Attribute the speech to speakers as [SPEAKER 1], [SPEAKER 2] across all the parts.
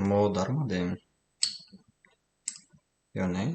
[SPEAKER 1] Мо даромадем ё не?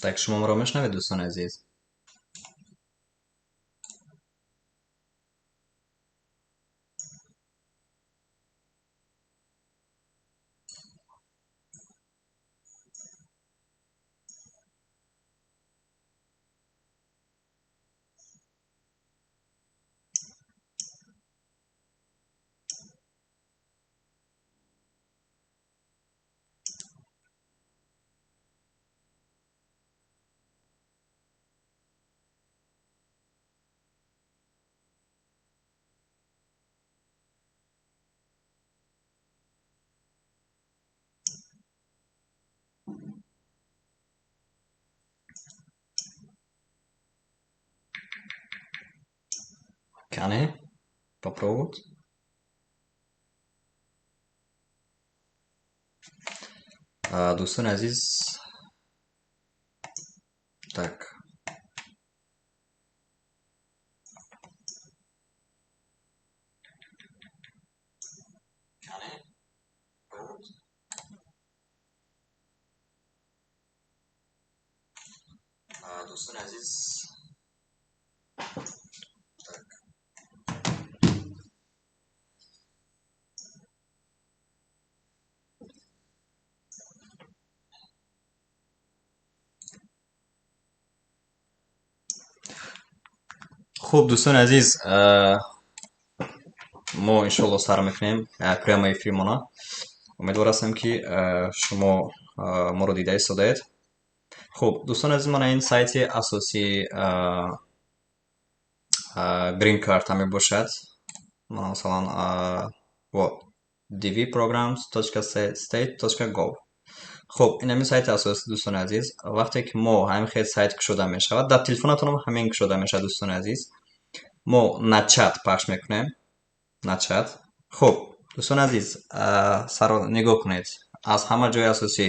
[SPEAKER 1] Так, шумо моро мешунавед, дӯстони азиз? Кане попробовать. Дӯстони азиз, так, дӯстони азиз, хуб, дӯстони азиз, мо иншоалло сар мекунем прямой эфиримона. Умедвор ҳастам, ки шумо моро дида истодаед. Хуб, дӯстони азиз, мана ин сайти асосии Green Card мебошад. Мана, масалан, вот dvprograms.state.gov. Хуб, ин ҳамин сайти асосӣ, дӯстони азиз. Вақте ки мо ҳамин хел сайт кушода мешавад, дар телефонатонам ҳамин кушода мешавад, дӯстони азиз. Мо начать пахш мекунем, начать. Хуб, дӯстони азиз, саро нигоҳ кунед, аз ҳама ҷои асосӣ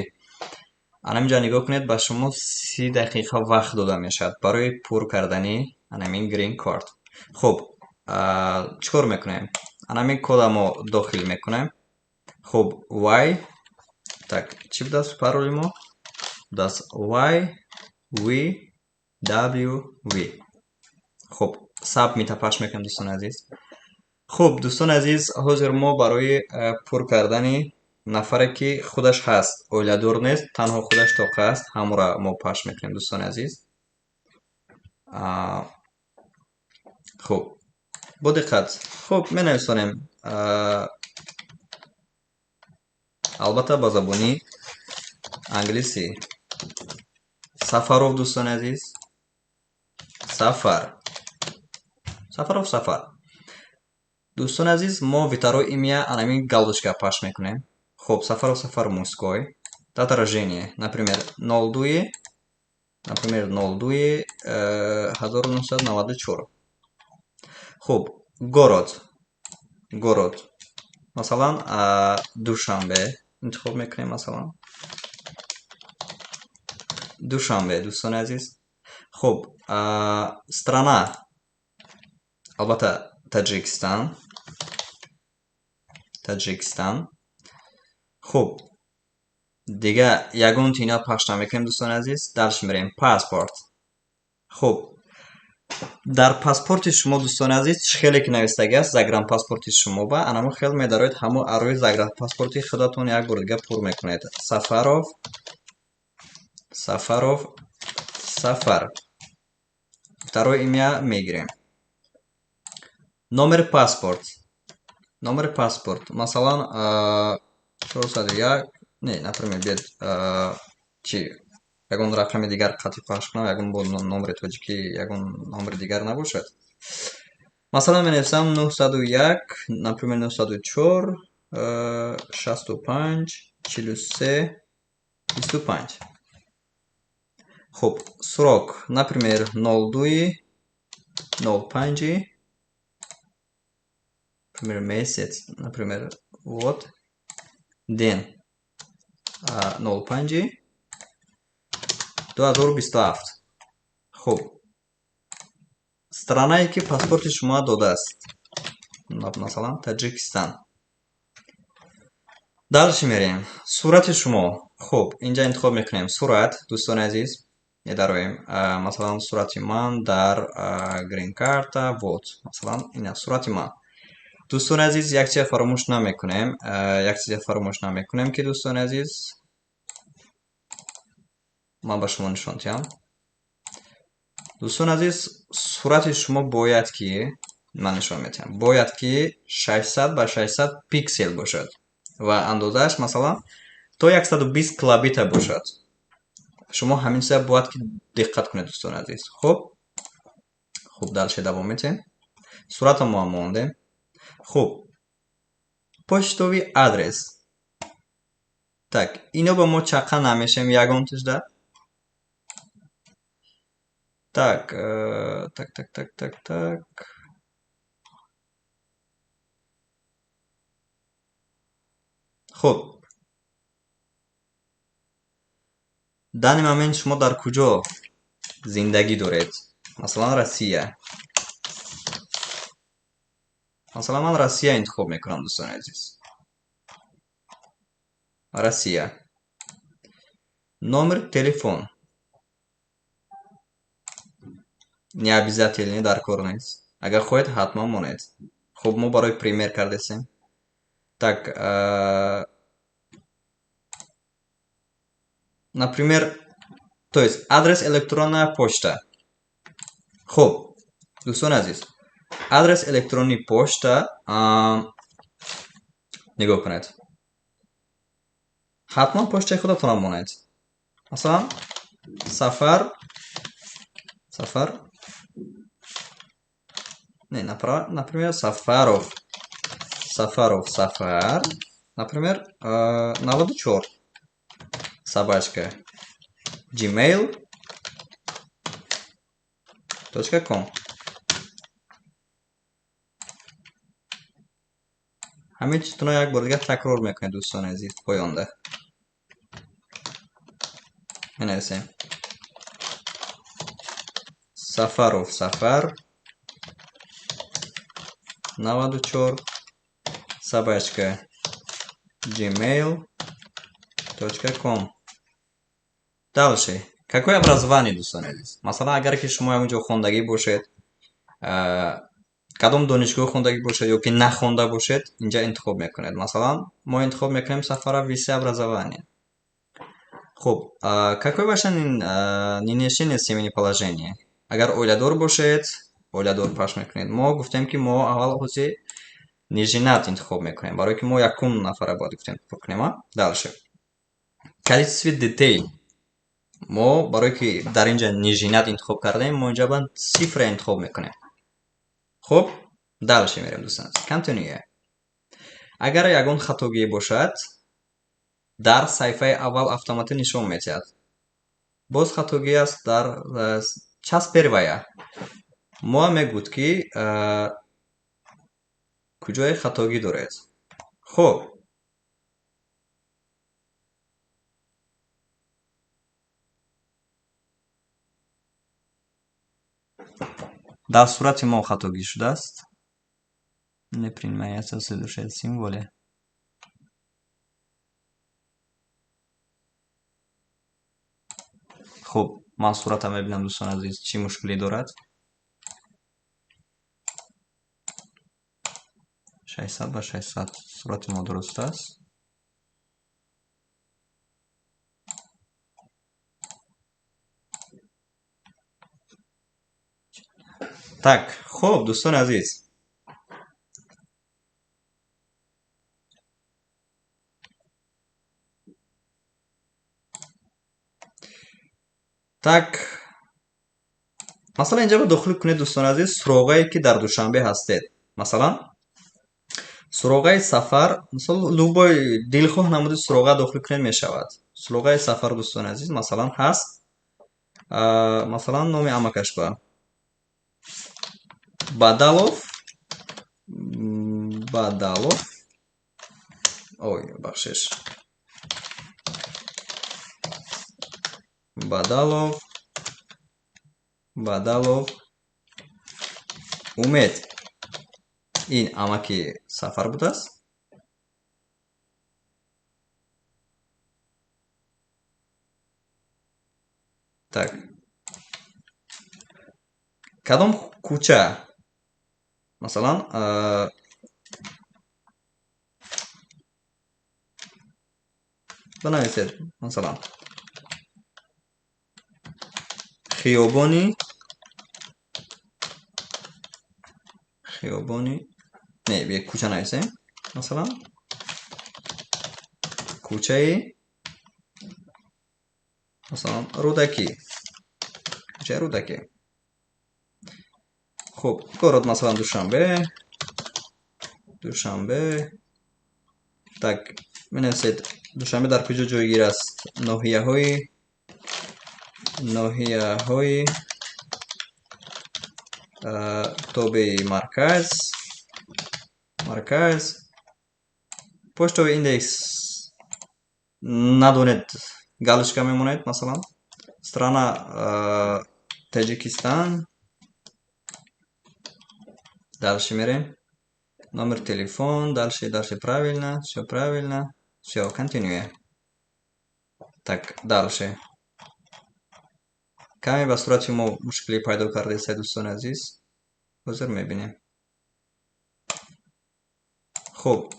[SPEAKER 1] анаминҷа нигоҳ кунед. Ба шумо 30 дақиқа вақт дода мешавад барои пур кардани анамин Green Card. Хуб, чӣ кор мекунем? Анамин кода мо дохил мекунем. Хуб, y, так, чӣ будааст пароли мо? Будааст y v w v. Хуб, submit пахш мекунем, дӯстони азиз. Хуб, дӯстони азиз, ҳозир мо барои пур кардани нафаре, ки худаш ҳаст, оиладор нест, танҳо худаш тоқа аст, ҳамонро мо пахш мекунем, дӯстони азиз. Хуб, бо диққат. Хуб, менависонем, албатта ба забони англисӣ. Сафаров, дӯстони азиз, Сафар, Сафаров Сафар. Дӯстони азиз, мо второе имя анамин галочка пахш мекунем. Хуб, Сафаров Сафар мужской. Дата рождения, например, 02, например, 02 1994. Хуб, город, город, масалан, Душанбе интихоб мекунем, масалан, Душанбе, дӯстони азиз. Хуб, страна, албатта, Таҷикистан, Таҷикистан. Хуб, дига ягон тина пахш намекунем, дӯстони азиз. Дальше мерем, паспорт. Хуб, дар паспорти шумо, дӯстони азиз, чӣ хеле ки навистагӣ аст загранпаспорти шумо, ба анамо хел медароед, ҳамо арӯи загранпаспорти худатон як бор дига пур мекунед. Сафаров, Сафаров Сафар. Второе имя мегирем. Номер паспорт. Номери паспорт. Масалан, 401, не, например, биёед чи ягон рақами дигар қатъи пахш кунам, ягон бо номери тоҷикӣ, ягон номери дигар набошад. Масалан, менависам 901, например, 904, 65, 43, 25. Хуб, срок, например, 02, 05, например, месяц, например, вот, день, 05, 2027. Хуб, странае ки паспорти шумо додааст, масалан, Таҷикистан. Дальше мерем. Сурати шумо. Хуб, инҷа интихоб мекунем сурат, дӯстони азиз. Медароем. Масалан, сурати ман дар грин-карта, вот, масалан, ин аст сурати ман. Дӯстони азиз, як чиза фаромӯш намекунем. Як чиза фаромӯш намекунем ки дӯстони азиз, ман ба шумо нишон диҳам. Дӯстони азиз, сурати шумо бояд ки, ман нишон медиҳам, бояд ки 600 ба 600 пиксел бошад ва андозааш масалан то 120 килобита бошад. Шумо ҳамин чиза бояд ки диққат кунед, дӯстони азиз. Хуб, хуб, дальше давом медиҳем. Сурата мо ҳам мондем. Хуб, почтовый адрес. Так, ино ба мо чақа намешем ягон тижда. Так, так, так, так, так, так. Хуб, данный момент шумо дар куҷо зиндагӣ доред? Масалан, Россия. Масалан, ман Россия интихоб мекунам, дӯстони азиз. Россия. Номер телефон. Не обязательно, дар кор нест. Агар хоҳед, ҳатман монед. Хуб, мо барои пример кардесем. Так, например, то есть адрес электронная почта. Хуб, дӯстони азиз, адрес электронный почта, нигоҳ кунед. Ҳатман почтаи худатонам монед. Масалан, Сафар, Сафар, не, например, Сафаров, Сафаров, Сафар, например, 94, собачка, gmail точка ком. Ҳамин чизтонро як бор дигар такрор мекунед, дӯстони азиз, поёнда. Менависем. Сафаров, Сафар, 94, собачка, gmail точка ком. Дальше. Какое образование, дӯстони азиз? Масалан, агар ки шумо ягон ҷо хондагӣ бошед, кадом донишгоҳ хондагӣ бошед ё ки нахонда бошед, инҷа интихоб мекунед. Масалан, мо интихоб мекунем Сафаров высшее образование. Хуб, какое ваше нынешнее семейное положение? Агар оиладор бошед, оиладор пахш мекунед. Мо гуфтем ки мо аввал ҳозир не женат интихоб мекунем, барое ки мо якум нафара бояд гуфтем пур кунем, а? Дальше. Количество детей. Мо барое ки дар инҷа не женат интихоб кардем, мо инҷа баъд цифра интихоб мекунем. Хуб, дальше мерем, дӯстон. Continue. Агар ягон хатогӣ бошад, дар саҳифаи аввал автоматӣ нишон медиҳад. Боз хатогӣ аст дар часть первая. Мо мегӯд ки куҷое хатогӣ доред. Хуб, дар сурати мо хатогӣ шудааст. Не принимается следующие символы. Хуб, ман суратам мебинам, дӯстони азиз, чӣ мушкилӣ дорад. 600 ба 600 сурати мо дуруст аст. Так, хуб, дӯстони азиз. Так, масалан, инҷа дохил кунед, дӯстони азиз, суроғае ки дар Душанбе ҳастед. Масалан, суроғаи Сафар, мисол, любой дилхоҳ намуди суроға дохил кунед мешавад. Суроғаи Сафар, дӯстони азиз, масалан, ҳаст. Масалан, номи амакаш ба Бадалов, Бадалов, ой, бахшиш, Бадалов, Бадалов Умед. Ин амаки Сафар будааст. Так, кадом кӯча? Масалан, бинависед, масалан, хиёбони, хиёбони, не, як кӯча нависем, масалан, кӯчаи, масалан, Рӯдакӣ, кӯчаи Рӯдакӣ. Хуб, город, масалан, Душанбе, Душанбе. Так, менависед, Душанбе дар куҷо ҷойгир аст? Ноҳияҳои, ноҳияҳои тобеи марказ, марказ. Почтовый индекс надонед, галочка мемонед, масалан. Страна Таҷикистан. Дальше мерем. Номер телефон, дальше, дальше правильно, всё правильно, всё, continue. Так, дальше. Каме ба сурати мо мушкилӣ пайдо кардааст, дӯстони азиз. Ҳозир мебинем. Хуб.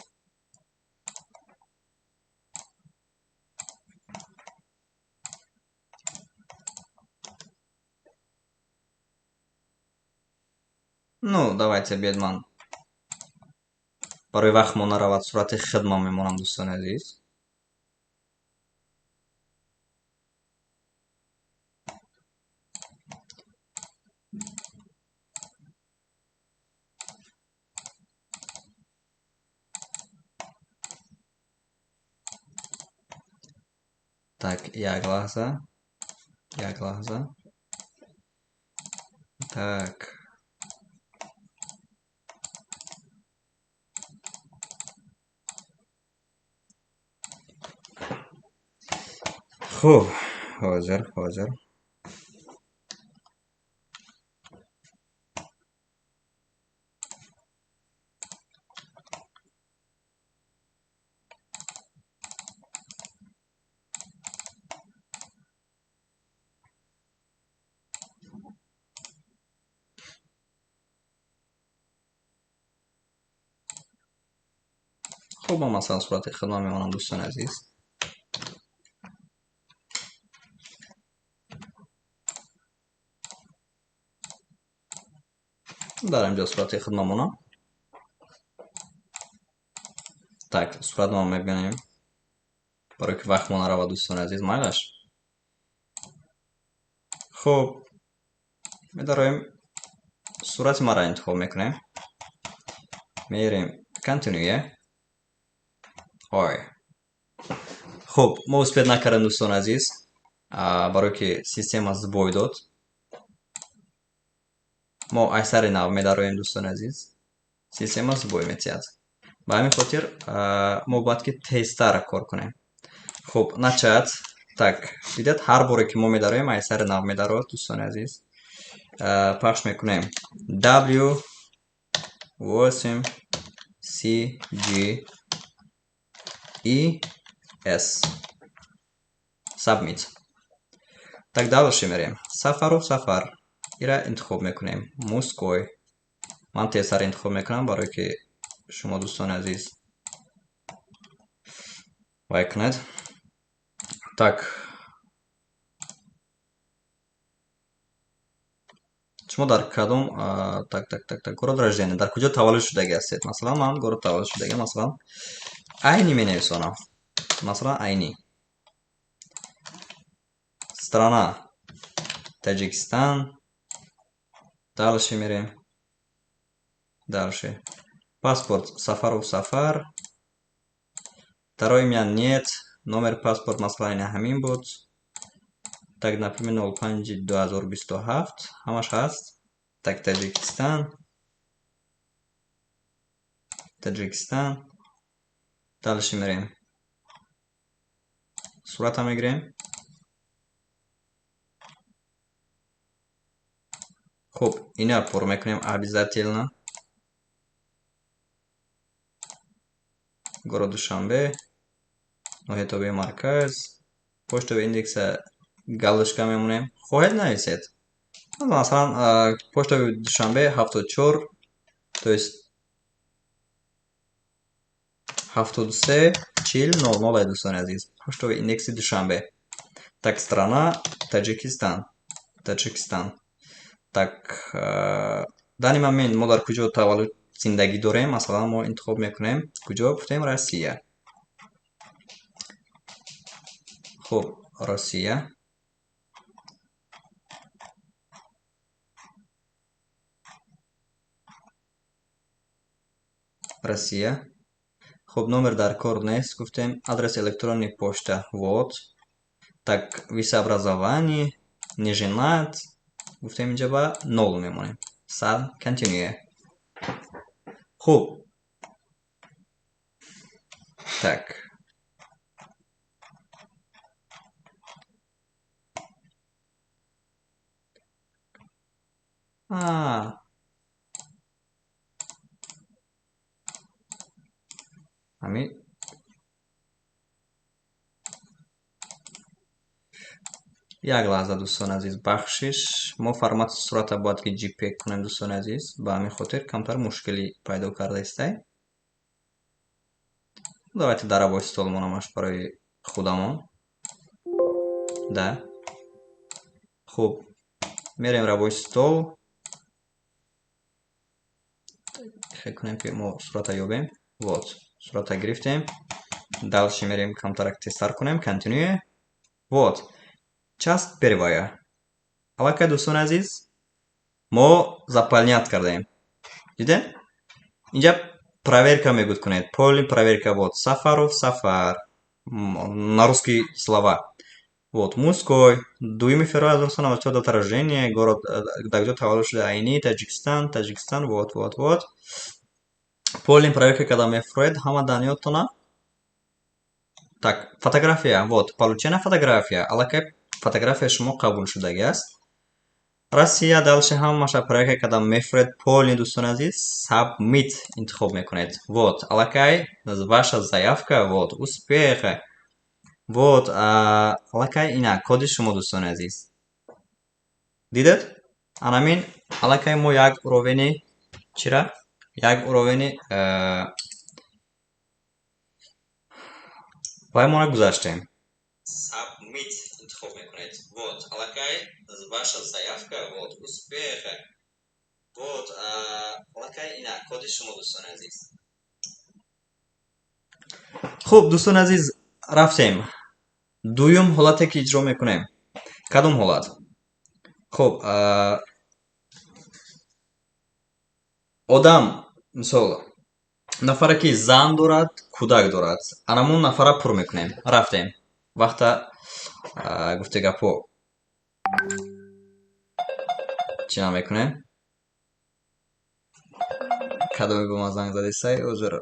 [SPEAKER 1] Ну, давайте, биёед, ман барои вақт мо наравад, сурати хидмат мемонам, дӯстони азиз. Так, як лаҳза, як лаҳза. Так. Хуб, ҳозир, ҳозир. Хуб, ман масалан сурати хидмат мемонам, дӯстони азиз. Дар инҷо сурати хидмат монам. Так, сурат мо мебинем. Барои ки вақт мо наравад, дӯстони азиз, майлаш. Хуб, медароем, сурати маро интихоб мекунем. Мерем continue. Ой. Хуб, мо успеть накардем, дӯстони азиз, барои ки система сбой дод. Мо аз сари нав медароем, дӯстони азиз. Система сбой метиҳад. Ба ҳамин хотир мо бояд ки тезтар кор кунем. Хуб, начать. Так, дидед, ҳар боре ки мо медароем, аз сари нав медарояд, дӯстони азиз. Пахш мекунем. W 8 C G E S. Submit. Так, дальше мерем. Сафаров Сафар. Ира интихоб мекунем. Мужской. Ман тезтар интихоб мекунам, барои ки шумо, дӯстони азиз, вай кунед. Так. Шумо дар кадом, так, так, так, так, город рождения, дар куҷо таваллуд шудагӣ ҳастед? Масалан, ман город таваллуд шудагӣ, масалан, Айни менависонам. Масалан, Айни. Страна. Таджикистан. Дальше мерем. Дальше. Паспорт Сафаров Сафар. Второе имя нет. Номер паспорт масалан ина ҳамин буд. Так, например, 05/2027 ҳамаш ҳаст. Так, Таджикистан. Таджикистан. Дальше мерем. Сурата мегирем. Хуб, ина пур мекунем обязательно. Город Душанбе, ноҳияи тобеи марказ, почтовый индекса галочка мемонем. Хоҳед нависед. Масалан, почтовый Душанбе 74, то есть 73 40 00, дӯстони азиз. Почтовый индекси Душанбе. Так, страна Таджикистан. Таджикистан. Так, данный момент мо дар куҷо таваллуд зиндагӣ дорем? Масалан, мо интихоб мекунем. Куҷо гуфтем? Россия. Хуб, Россия. Россия. Хуб, номер дар кор нест, гуфтем. Адрес электронной почта. Вот. Так, высшее образование, не женат. Гуфтем инҷа ба нол мемонем. Сад continue. Хуб. Так. Ҳамин як лаҳза, дӯстони азиз, бахшиш. Мо формати сурата бояд ки JPEG кунем, дӯстони азиз. Ба ҳамин хотир камтар мушкилӣ пайдо карда истай. Давайте дар рабочий стол монамаш барои худамон. Да. Хуб, мерем рабочий стол. Хел кунем ки мо сурата ёбем. Вот, сурата гирифтем. Дальше мерем камтарак тезтар кунем. Continue. Вот. Часть первая. Аллакай, дӯстони азиз, мо заполнять кардаем. Дидем? Инҷа проверка мегӯд кунед. Полный проверка. Вот. Сафаров Сафар. На русский слова. Вот. Мужской. 2 февраля 1994, дата рождения. Город, дар куҷо таваллуд шуда? Айни, Таджикистан, Таджикистан. Вот, вот, вот. Полный проверка када мефроед, ҳама данныетона. Так, фотография. Вот, получена фотография. Аллакай фотография шумо қабул шудагӣ аст. Россия, дальше ҳамаша проверка када мефроед, полный, дӯстони азиз, submit интихоб мекунед. Вот, аллакай ваша заявка, вот, успех. Вот, аллакай ина коди шумо, дӯстони азиз. Дидед? Анамин аллакай мо як уровени чира? Як уровени вай мона гузаштем. Submit интихоб мекунед. Вот, аллакай ваша заявка, вот, успех. Вот, аллакай ина коди шумо, дӯстони азиз. Хуб, дӯстони азиз, рафтем. Дуюм ҳолате ки иҷро мекунем. Кадом ҳолат? Хуб, одам, мисол, нафаре ки зан дорад, кӯдак дорад. Анамон нафара пур мекунем. Рафтем. Вақта гуфте гапо чӣ намекунем? Кадоме ба ман занг задисай? Ҳозир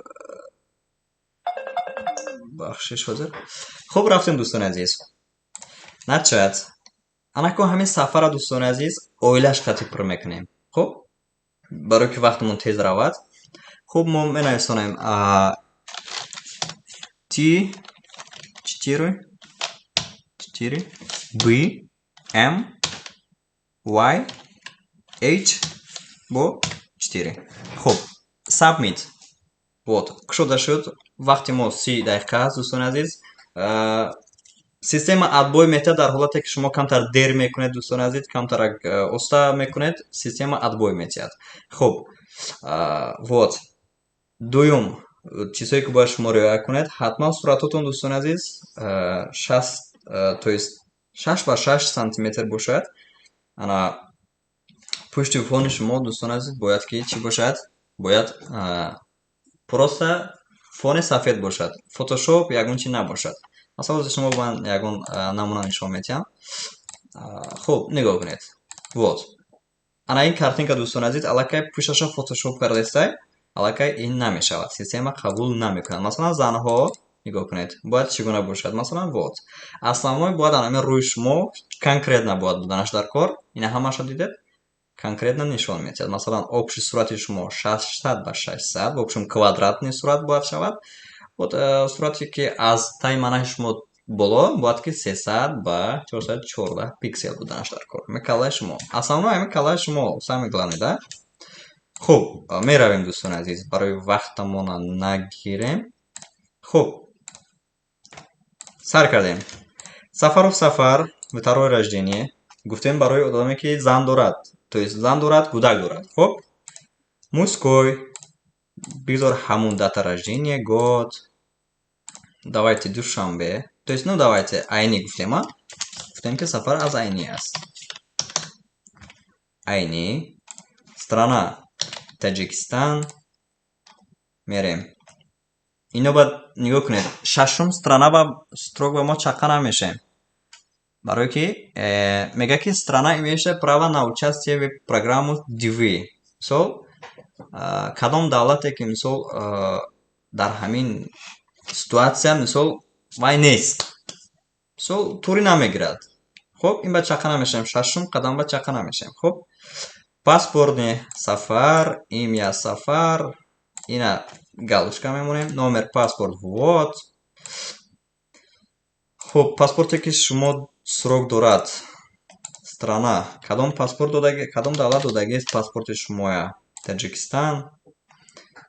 [SPEAKER 1] бахшиш ҳозир. Хуб, рафтем, дӯстони азиз. Начать. Анако ҳамин сафара, дӯстони азиз, оилаш хати пур мекунем. Хуб, барои ки вақтмон тез равад. Хуб, мо менависонем T 4 4 B M Y H бо 4. Хуб, submit. Вот, кушода шуд. Вақти мо 30 дақиқа аст, дӯстони азиз. Система отбой метиҳад дар ҳолате ки шумо камтар дер мекунед, дӯстони азиз, камтарак оста мекунед, система отбой метиҳад. Хуб, вот. Дуюм, чизҳое ки бояд шумо риоя кунед, ҳатман суратотон, дӯстони азиз, 6, то есть 6 ба 6 сантиметр бошад. Ана пушти фони шумо, дӯстони азиз, бояд ки чӣ бошад? Бояд просто фони сафед бошад, фотошоп ягон чи набошад. Масалан, ҳозир шумо ман ягон намуна нишон медиҳам. Хуб, нигоҳ кунед. Вот ана ин картинка, дӯстони азиз, аллакай пушташа фотошоп кардастай, аллакай ин намешавад, система қабул намекунад. Масалан, занҳо, нигоҳ кунед, бояд чӣ гуна бошад? Масалан, вот основной бояд анами рӯи шумо конкретно бояд буданаш дар кор. Ина ҳамаашо дидед, конкретно нишон медиҳад. Масалан, общий сурати шумо 600 ба 600, в общем, квадратный сурат бояд шавад. Вот сурате, ки аз таи манаи шумо боло, бояд ки 300 ба 414 пиксел буданаш дар кор. Ами каллаи шумо, основной ами каллаи шумо самое главное, да. Хуб, меравем, дӯстони азиз, барои вақтамона нагирем. Хуб, сар кардем. Сафаров Сафар, второе рождение гуфтем, барои одаме, ки зан дорад, то есть зан дорад, кӯдак дорад. Хуб, мужской бигзор ҳамун, дата рождения, год, давайте Душанбе, то есть, ну, давайте Айни гуфтем, а гуфтем, ки Сафар аз Айни аст. Айни, страна Таҷикистан. Мерем. Ино баъд нигоҳ кунед, шашум страна ба строк ба мо чақа намешем, барое ки мегӯяд, ки страна, имеющая право на участие в программу DV. Мисол, кадом давлате, ки, мисол, дар ҳамин ситуация, мисол, вай нест, мисол, тури намегирад. Хуб, ин ба чақа намешавем, шашум қадам ба чақа намешавем. Хуб, паспортни Сафар, имя Сафар, ина галочка мемонем, номер паспорт, вот. Хуб, паспорте, ки шумо срок дорад, страна, кадом паспорт додаги, кадом давлат додагист паспорти шумоя? Таҷикистан.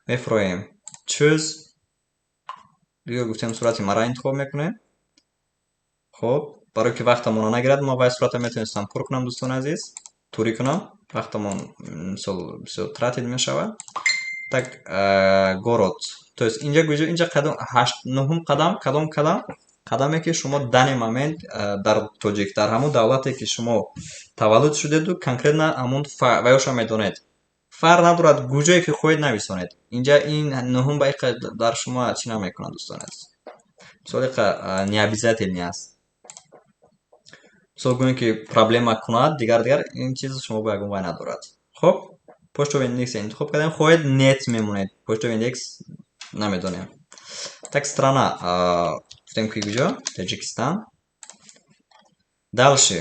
[SPEAKER 1] Мефуроем. Choose дигар гуфтем, сурати мара интихоб мекунем. Хуб, барое ки вақтамонро нагирад, мо вай сурата метавонистам пур кунам, дӯстони азиз, турӣ кунам, вақтамон, мисол, бисёр тратить мешавад. Так, город, то есть инҷа гуҷо, инҷа қадам ҳашт, нуҳум қадам, кадом қадам? Қадаме, ки шумо данный момент дар тоҷик, дар ҳамон давлате, ки шумо таваллуд шудеду, конкретно ҳамон ваёша медонед, фарқ надорад, гуҷое ки хоҳед, нависонед. Инҷа ин нуҳум ба иқа дар шумо чӣ намекунад, дӯстони азиз. Мисол, иқа необязательный аст. Мисол, гӯем, ки проблема кунад, дигар дигар ин чиз шумо ба ягон вай надорад. Хуб, почтовый индекс интихоб кардем, хоҳед, нет мемонед, почтовый индекс намедонем. Так, страна гуфтем, ки куҷо? Таҷикистан. Дальше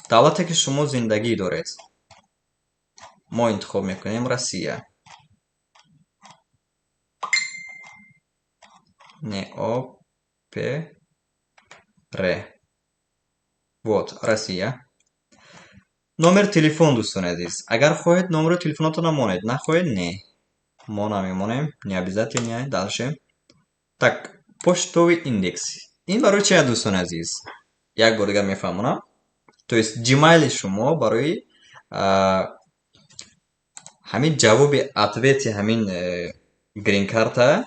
[SPEAKER 1] давлате, ки шумо зиндагӣ доред, мо интихоб мекунем Россия, не о п р, вот Россия. Номер телефон, дӯстони азиз, агар хоҳед, номери телефонотонро монед, нахоҳед, не, мо намемонем, не обязательно. Дальше, так, почтовый индекс ин барои чи аст, дӯстони азиз? Як бор дигар мефаҳмонам. То есть Gmail шумо барои ҳамин ҷавоби, ответи ҳамин грин-карта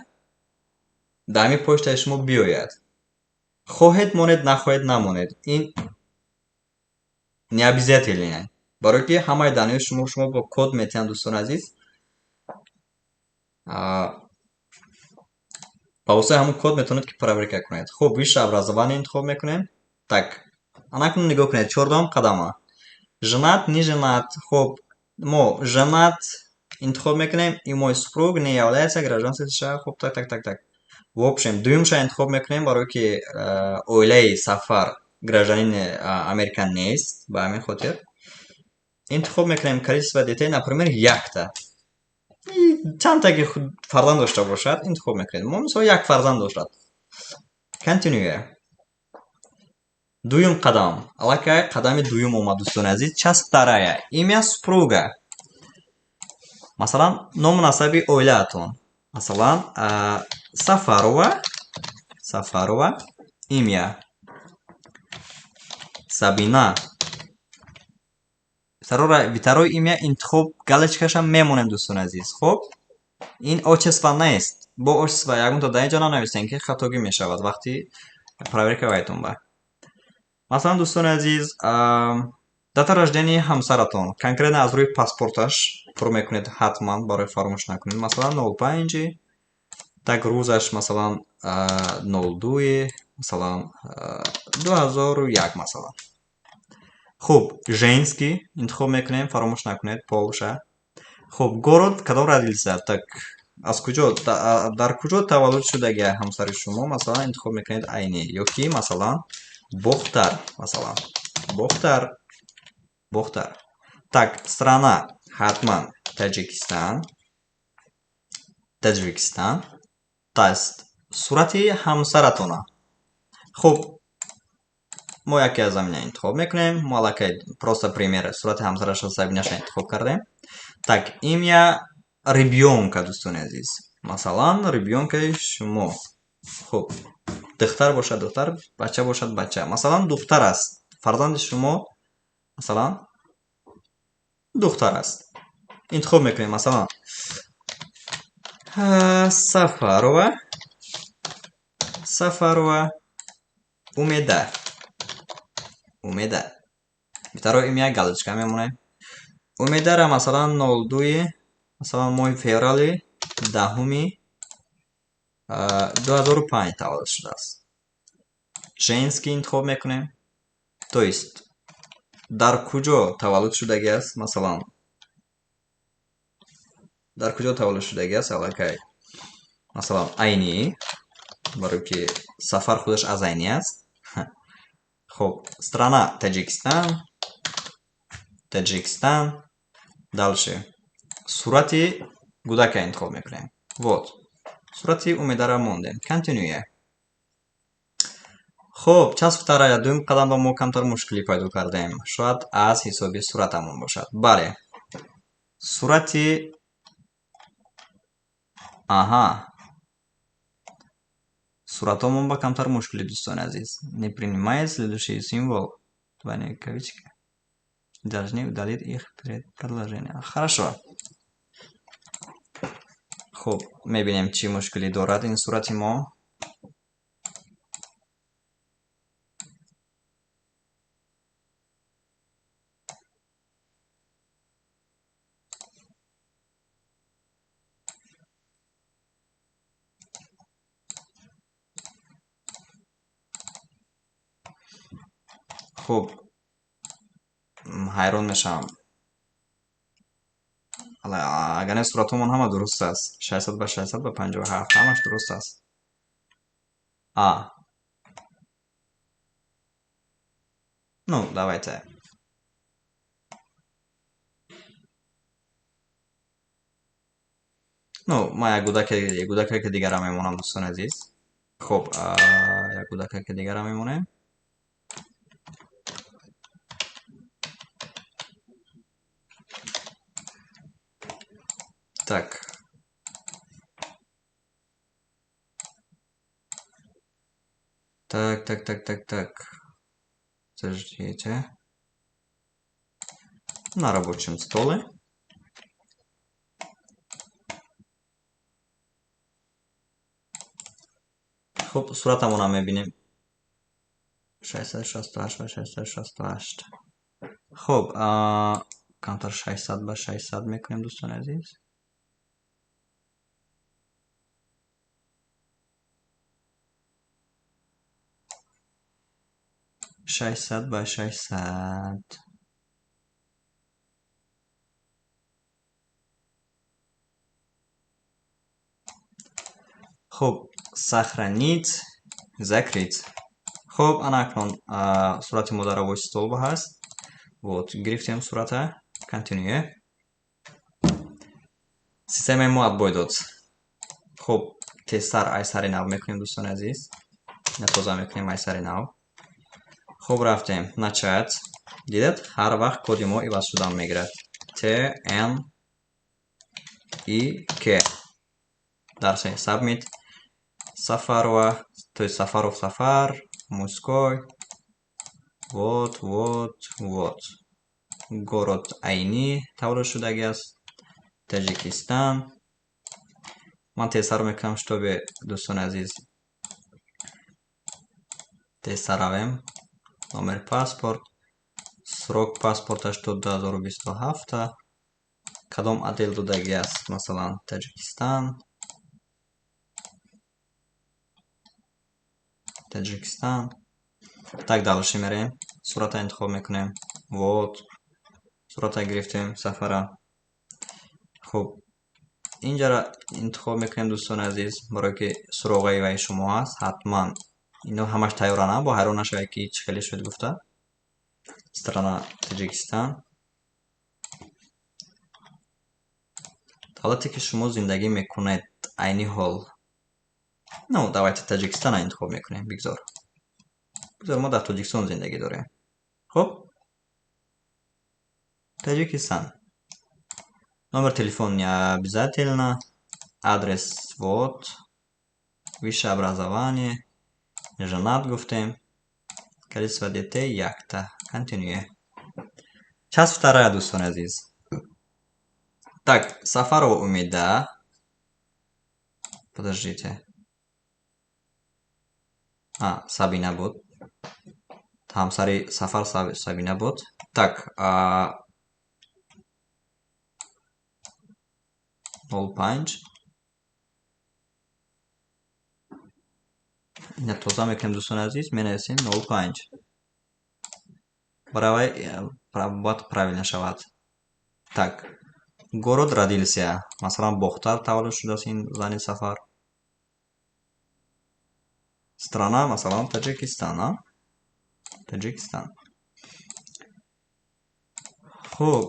[SPEAKER 1] дар ҳамин почтаи шумо биёяд. Хоҳед, монед, нахоҳед, намонед, ин не обязательно, барое ки ҳамаи данные шумо бо код метиҳанд, дӯстони азиз. Ба воситаи ҳамон код метавонед, ки проверка кунед. Хуб, высшее образование интихоб мекунем. Так, анакнун нигоҳ кунед, чордаҳум қадама: женат, не женат. Хуб, мо женат интихоб мекунем, и мой супруг не является гражданством США. Хуб, так, так, так, так, в общем, дуюмша интихоб мекунем, барое ки оилаи Сафар гражданини Америка нест, ба ҳамин хотир интихоб мекунем. Количество детей, например, якта, чандта ки фарзанд дошта бошад, интихоб мекунед. Мо, мисол, як фарзанд дошад. Continue. Дуюм қадам, аллакай қадами дуюм омад, дӯстони азиз. Часть вторая, имя супруга. Масалан, ному насаби оилаатон, масалан, Сафарова, Сафарова, имя Сабина. Второе имя интихоб, галочкаша мемонем, дӯстони азиз. Хуб, ин отчество нест, бо отчество ягонта дар инҷо нанависем, ки хатогӣ мешавад вақти проверка вайтон ба. Масалан, дӯстони азиз. Дата рождения ҳамсаратон конкретно аз рӯи паспорташ пур мекунед, ҳатман барои фаромӯш накунед. Масалан 05, так рӯзаш масалан 02, масалан 2001 масалан. Хуб, женский интихоб мекунем, фаромӯш накунед полша. Хуб, город кадом родился? Так аз куҷо, дар куҷо таваллуд шудаги ҳамсари шумо? Масалан интихоб мекунед Айнӣ ё ки масалан Бохтар, масалан Бохтар, Бохтар. Так, страна ҳатман Таҷикистан, Таҷикистан. Тест сурати ҳамсаратона. Хуб, мо яке аз замина интихоб мекунем. Мо аллакай просто пример сурати ҳамсарашро Сабинаша интихоб кардем. Так, имя ребёнка, дӯстони азиз. Масалан, ребёнкаи шумо. Хуб, духтар бошад духтар, бача бошад бача. Масалан, духтар аст. Фарзанди шумо масалан духтар аст. Интихоб мекунем масалан Сафарова, Сафарова Умеда, Умеда. Второе имя галочка мемонем. Умедара масалан 02, масалан моҳи феврали 10 2005 таваллуд шудааст. Женский интихоб мекунем. То есть дар куҷо таваллуд шудагӣ аст? Масалан дар куҷо таваллуд шудагӣ аст? Аллакай масалан Айнӣ, барои ки Сафар худаш аз Айнӣ аст. Хуб, страна Таҷикистан, Таҷикистан. Дальше сурати гудака интихоб мекунем. Вот сурати Умедара мондем. Continue. Хуб, часть вторая. Дуюм қадам ба мо камтар мушкилӣ пайдо кардем. Шояд аз ҳисоби суратамон бошад. Бале, сурати, аҳа, суратомон ба камтар мушкилӣ, дӯстони азиз. Не принимает следующий символ двойные кавычки. Должны удалить их перед продолжением. Хорошо. Хуб, мебинем чӣ мушкилӣ дорад ин сурати мо. Хуб, ҳайрон мешавам. Агар не суратҳомон ҳама дуруст аст. 600 ба 600 ба 57 ҳамаш дуруст аст. А. Ну, давайте. Ну, ман як гудаке ки дигара мемонам, дӯстони азиз. Хуб, як гудаке ки дигара мемонем. Так. Так, так, так, так, так. Подождите. На рабочем столе. Хуб, суратамонро мебинем. 668 ба 668. Хуб, камтар 600 ба 600 мекунем, дӯстони азиз. 600 ба 600. Хуб, сохранить, закрыть. Хуб, ана акнун сурати мо дар рабочий стол ҳаст. Вот, гирифтем сурата. Continue. Системаи мо отбой дод. Хуб, тезтар ай сари нав мекунем, дӯстони азиз. Тоза мекунем ай сари нав. Хуб, рафтем. Начать. Дидед, ҳар вақт коди мо иваз шудан мегирад. T N I K. Дарсе submit. Сафарова, то есть Сафаров Сафар, мужской. Вот, вот, вот. Город Айни таваллуд шудагӣ аст. Таҷикистан. Ман тезтар мекунам, чтобы, дӯстони азиз, тезтар равем. Номер паспорт, Срок паспорташ то 2027. Кадом отдел додагӣ аст? Масалан, Таҷикистан. Таҷикистан. Так, дальше мерем. Сурата интихоб мекунем. Вот. Сурата гирифтем Сафара. Хуб, инҷара интихоб мекунем, дӯстони азиз, барое ки суроғаи вай шумо аст, ҳатман ино ҳамаш тайёра на, бо ҳайрон нашавед ки чӣ хеле шуд гуфта. Страна Таҷикистан. Давлате ки шумо зиндагӣ мекунед айни ҳол. Ну, давайте Таҷикистана интихоб мекунем, бигзор. Бигзор мо дар Тоҷикистон зиндагӣ дорем. Хуб? Таҷикистан. Номер телефон не обязательно. Адрес вот. Высшее образование. Женат гуфтем. Количество детей якта. Continue. Часть вторая, дӯстони азиз. Так, Сафарова Умида. Подождите. А, Сабина буд. Ҳамсари Сафар Сабина буд. Так, 05. Ина тоза мекунем, дӯстони азиз, менависем 05. Баравай, бояд правильно шавад. Так, город родился. Масалан, Бохтар таваллуд шудааст ин зани Сафар. Страна, масалан, Таҷикистан, а? Таҷикистан. Хуб,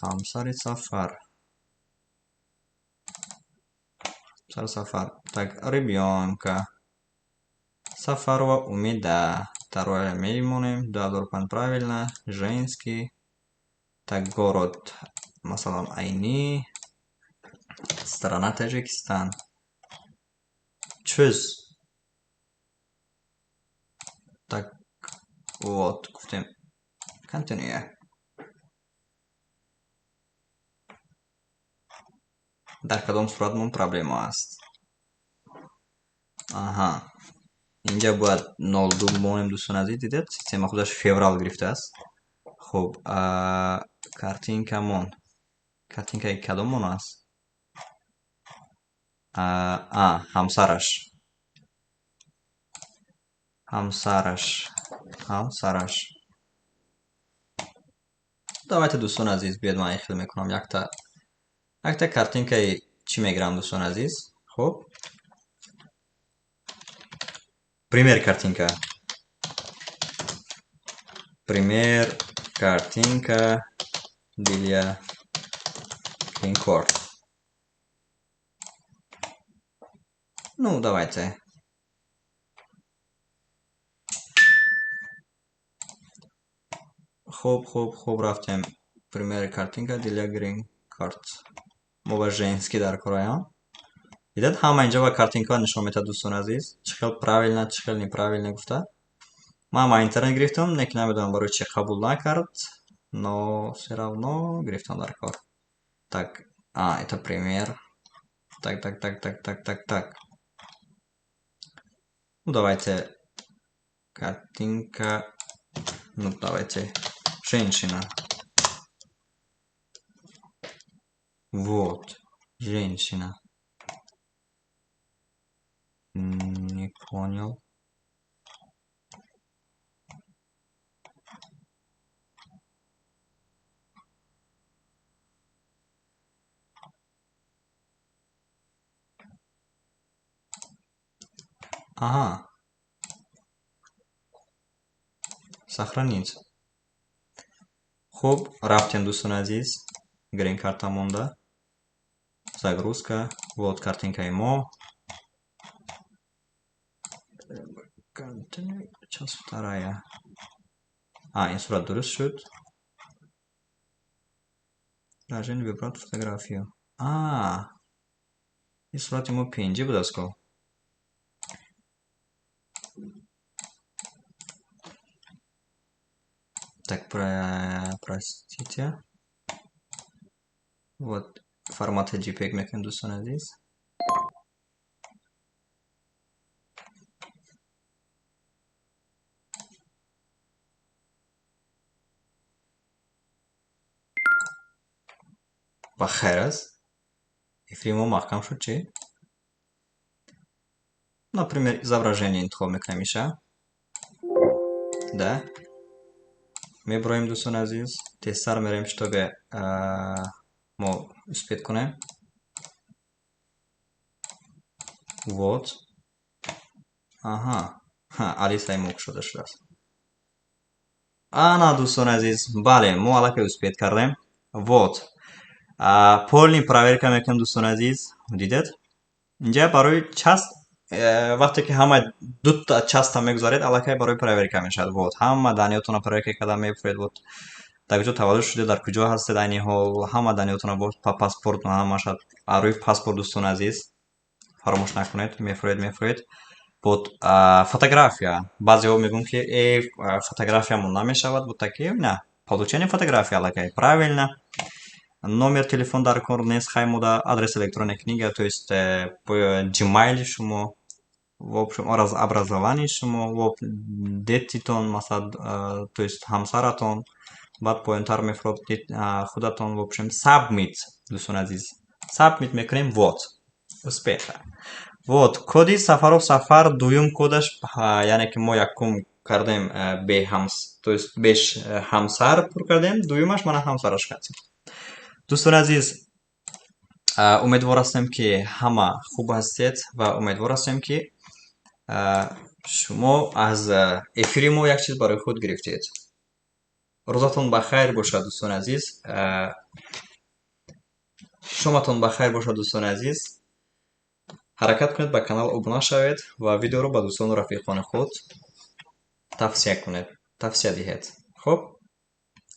[SPEAKER 1] ҳамсари Сафар. Ҳамсари Сафар. Так, ребёнка. Сафарова Умида. Второе мемонем. 2005 правильно. Женский. Так, город, масалан, Айни. Страна Таҷикистан. Чӯз. Так, вот, гуфтем. Continue. Дар кадом суратмон проблема аст? Аҳа. Инҷа бояд 02 монем, дӯстони азиз, дидед? Система худаш феврал гирифтааст. Хуб, картинкамон. Картинкаи кадомон аст? Ҳамсараш. Ҳамсараш. Ҳамсараш. Давайте, дӯстони азиз, биёед ман ин хел мекунам. Якта картинкаи чӣ мегирам, дӯстони азиз? Хуб. Пример картинка. Пример картинка для грин-карт. Ну, давайте. Хуб, хуб, хуб, рафтем. Пример картинка для грин-карт. Мо ба женский дар кораям. Дидед, ҳама инҷа ба картинкаҳо нишон медиҳад, дӯстони азиз. Чӣ хел правильно, чӣ хел неправильно гуфта. Ман ма интернет гирифтам, лекин намедонам барои чӣ қабул накард, но всё равно гирифтам дар кор. Так, это пример. Так, так, так, так, так, так, так. Ну, давайте картинка. Ну, давайте женщина. Вот, женщина. Не понял. Ага. Сохранить. Хуб, рафтем, дӯстони азиз. Грин-карта монда. Загрузка. Вот картинкаи мо. Часть вторая. Ин сурат дуруст шуд. Рождение выбрать фотографию. Ин сурати мо PNG будааст ко. Так, простите. Вот формат JPEG мекунем, дӯстони азиз. Ба хайр аст, эфири мо маҳкам шуд, чӣ? Например, изображение интихоб мекунем, иша да меброем. Дӯстони азиз, тезтар мерем, чтобы мо успеть кунем. Вот, аҳа, Алисаи мо кушода шудааст. Ана, дӯстони азиз, бале, мо аллакай успеть кардем. Вот, полный проверка мекунем, дӯстони азиз. Дидед, инҷа барои часть, вақте ки ҳама дута часть а мегузаред, аллакай барои проверка мешавад. Вот, ҳама данные ётонро проверка карда мепуред. Вот, дар куҷо таваллуд шудед, дар куҷо ҳастед айни ҳол, ҳама данные ётонро по паспорт, ҳамаша рӯи паспорт, дӯстони азиз, фаромӯш накунед, мефуред, мефуред. Вот, фотография. Баъзеҳо мегӯянд, ки фотографиямон намешавад. Вот таки на получение фотография аллакай правильно. Номер телефон дар кор нест, хай мода адрес электронная книга, то есть Gmail шумо, в общем, образование шумо, дети тон, масалан, то есть ҳамсаратон, баъд поёнтар мефурод худатон. В общем, submit, дӯстони азиз, submit мекунем. Вот, успеха. Вот, коди Сафаров Сафар, дуюм кодаш, яъне ки мо якум кардем беҳамс, то есть беш ҳамсар пур кардем, дуюмаш мана ҳамсараш кардем. Дӯстони азиз, умедвор ҳастем, ки ҳама хуб ҳастед, ва умедвор ҳастем, ки шумо аз эфири мо як чиз барои худ гирифтед. Рӯзатон ба хайр бошад, дӯстони азиз, шоматон ба хайр бошад, дӯстони азиз. Ҳаракат кунед, ба канал обуна шавед ва видеоро ба дӯстону рафиқони худ тавсия кунед, тавсия диҳед. Хуб.